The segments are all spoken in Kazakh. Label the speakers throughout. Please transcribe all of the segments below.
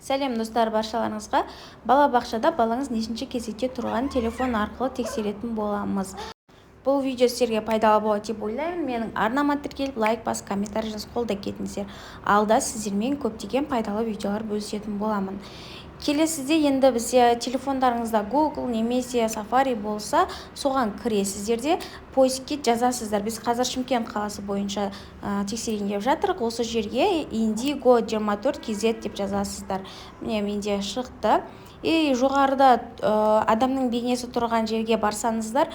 Speaker 1: Сәлем, достар, баршаларыңызға! Балабақшада балаңыз нешінші кезекте тұрғанын телефон арқылы тексеретін боламыз. Бұл видео сіздерге пайдалы болады деп ойлаймын. Менің арнама тіркеліп, лайк басып, комментарий жазып, қолдай кетіңіздер. Алда сіздермен көптеген пайдалы видеолар бөлісетін боламын. Келесіде енді бізде телефондарыңызда Google немесе Safari болса, соған кіресіздер де, поискке жазасыздар. Біз қазір Шымкент қаласы бойынша тексерейін деп жатырық. Осы жерге Indigo 24 KZ деп жазасыздар. Міне, менде шықты. И жоғарыда адамның бейнесі тұрған жерге барсаңыздар,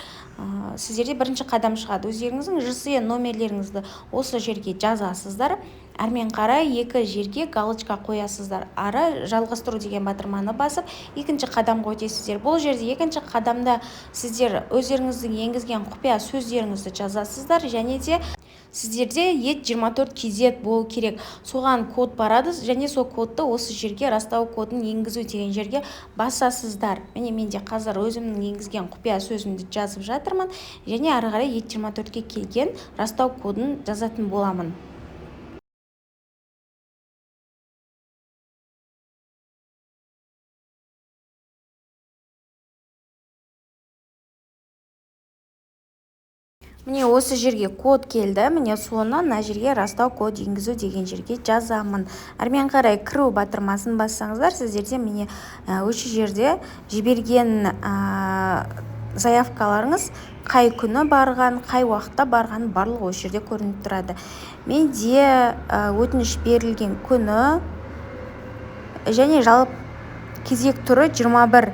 Speaker 1: сіздерде бірінші қадам шығады. Өздеріңіздің ЖСН номерлеріңізді осы жерге жазасыздар. Әрмен қарай екі жерге галочка қоясыздар. Ары жалғастыру деген батырманы басып, екінші қадамға өтесіздер. Бұл жерде, екінші қадамда, сіздер өздеріңіздің енгізген құпия сөздеріңізді жазасыздар және де сіздерде ЕТ 24 KZ болу керек. Соған код барады және сол кодты осы жерге, растау кодын енгізу деген жерге басасыздар. Міне, менде қазір өзімнің енгізген құпия сөзімді жазып жатырмын және ары қарай ЕТ 24-ке келген растау кодын жазатын боламын. Міне, осы жерге код келді. Міне, соны мына жерге, растау код енгізу деген жерге жазамын. Әрмен қарай кіру батырмасын бассаңыздар, сіздерде, міне, осы жерде жіберген заявкаларыңыз қай күні барған, қай уақытта барған, барлығы осы жерде көрініп тұрады. Менде өтініш берілген күні және жалпы кезек түрі 21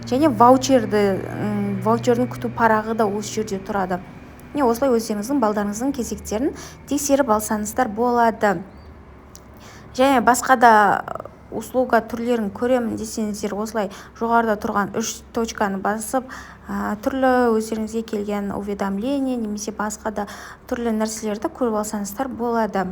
Speaker 1: және ваучердің күту парағы да осы жерде тұрады. Міне, осылай өздеріңіздің балдарыңыздың кезектерін тексеріп алсаңыздар болады. Және басқа да услуга түрлерін көремін десеңіздер, осылай жоғарыда тұрған үш точканы басып, түрлі өздеріңізге келген уведомление немесе басқа да түрлі нәрселерді көріп алсаңыздар болады.